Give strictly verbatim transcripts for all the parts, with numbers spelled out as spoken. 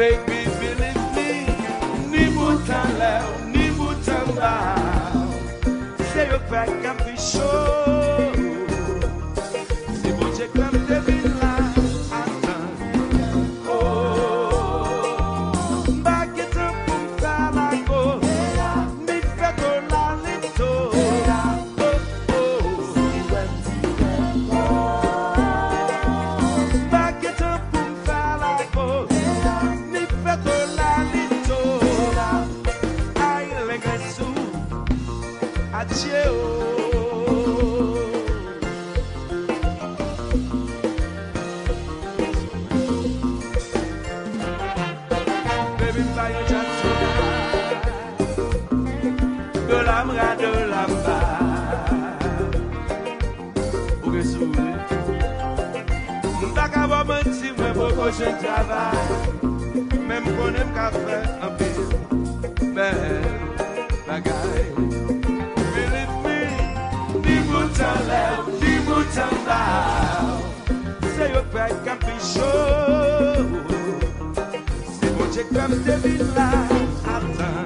Baby, believe me, ni bout anlè w, ni bout anba w, se yo k fè kè m pi cho. Si Bondye kwè m te vin la, atan. Oh, m pa gen tan pou m fè lago, ni fè tolalito. Oh, oh. M pa gen tan pou m fè lago, ni fè tolalito. Ay, lègresou, adye o. Baby, m pa yon djad sou la. Dola m ra, dola m ba. Ou gen souri. M pa ka ba w manti, mwen poko jwenn travay. Men m konnen m ka fè anpil bèl bagay. Believe me, ni bout anlè w, ni bout anba w, se yo k fè kè m pi cho. Si Bondye k fè m te vin la, atan.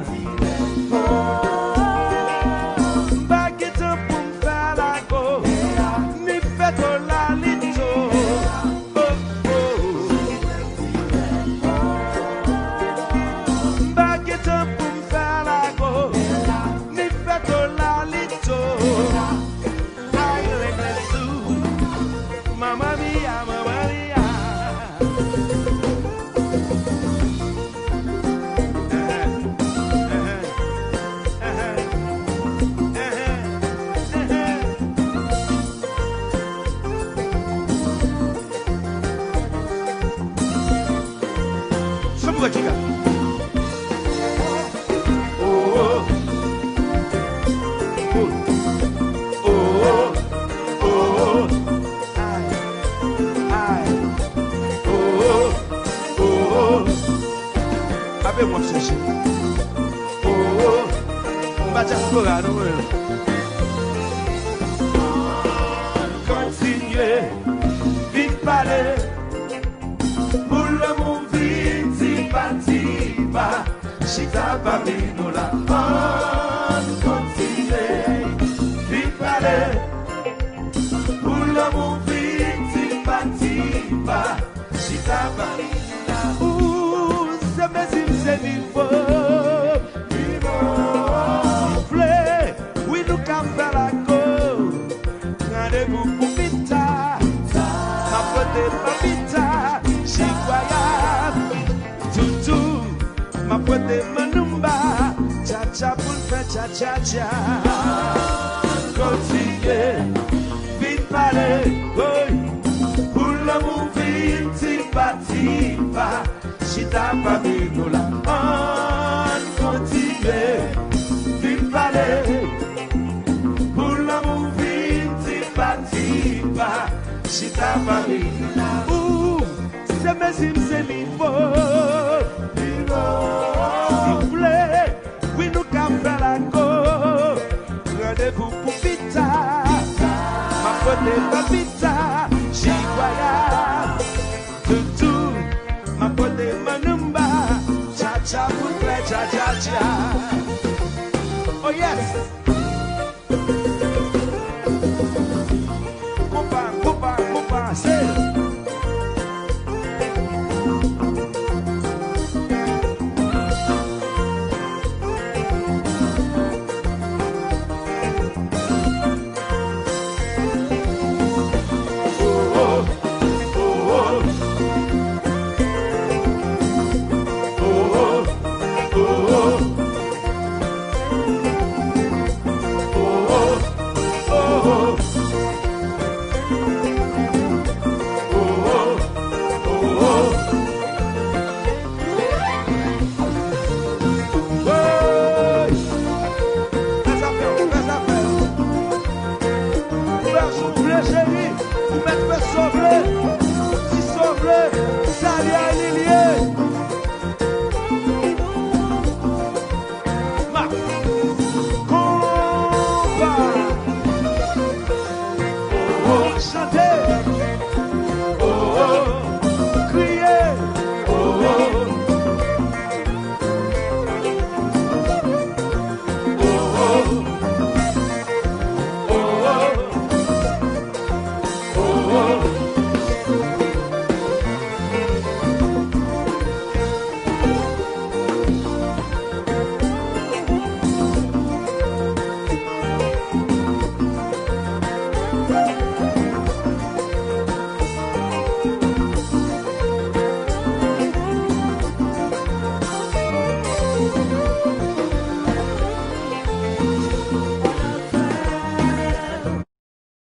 M pa gen tan pou m fè lago, ni fè tolalito. Oh, oh. M pa gen tan pou m fè lago, ni fè tolalito. Ay, lègresou, Mamma mia, mamma mia. Sa m wè ki la. Oh, oh. Oh, oh, oh, oh. Ay, ay. Oh, oh, oh, oh. Ape mwen chèche. Oh, oh. M pa dyaspora, non, mwen. Kontinye, vin pale. Pou lanmou vin tipa tipa, chita pami nou la, ann kontinye, vin pale. Pou lanmou vin tipa tipa, chita pami nou la. Ou se mezi m, se nivo m. Soufle, wi, nou ka fè lago. Randevou pou pita. M ap pote papita, chikwaya, toutou. M ap pote manumba, cha cha pou n fè cha cha cha. Kontinye, vin pale, woy. Pou lanmou vin tipa tipa. Chita pami nou la, ann kontinye, vin pale. Pou lanmou vin tipa tipa, chita pami nou la. Ou se mezi m, se nivo m. Nivo. Soufle, wi, nou ka fè lago. Randevou pou pita. M ap pote papita, chikwaya, toutou. M ap pote manumba, cha cha pou n fè cha cha cha. Oh yes! Konpa, konpa, konpa, se.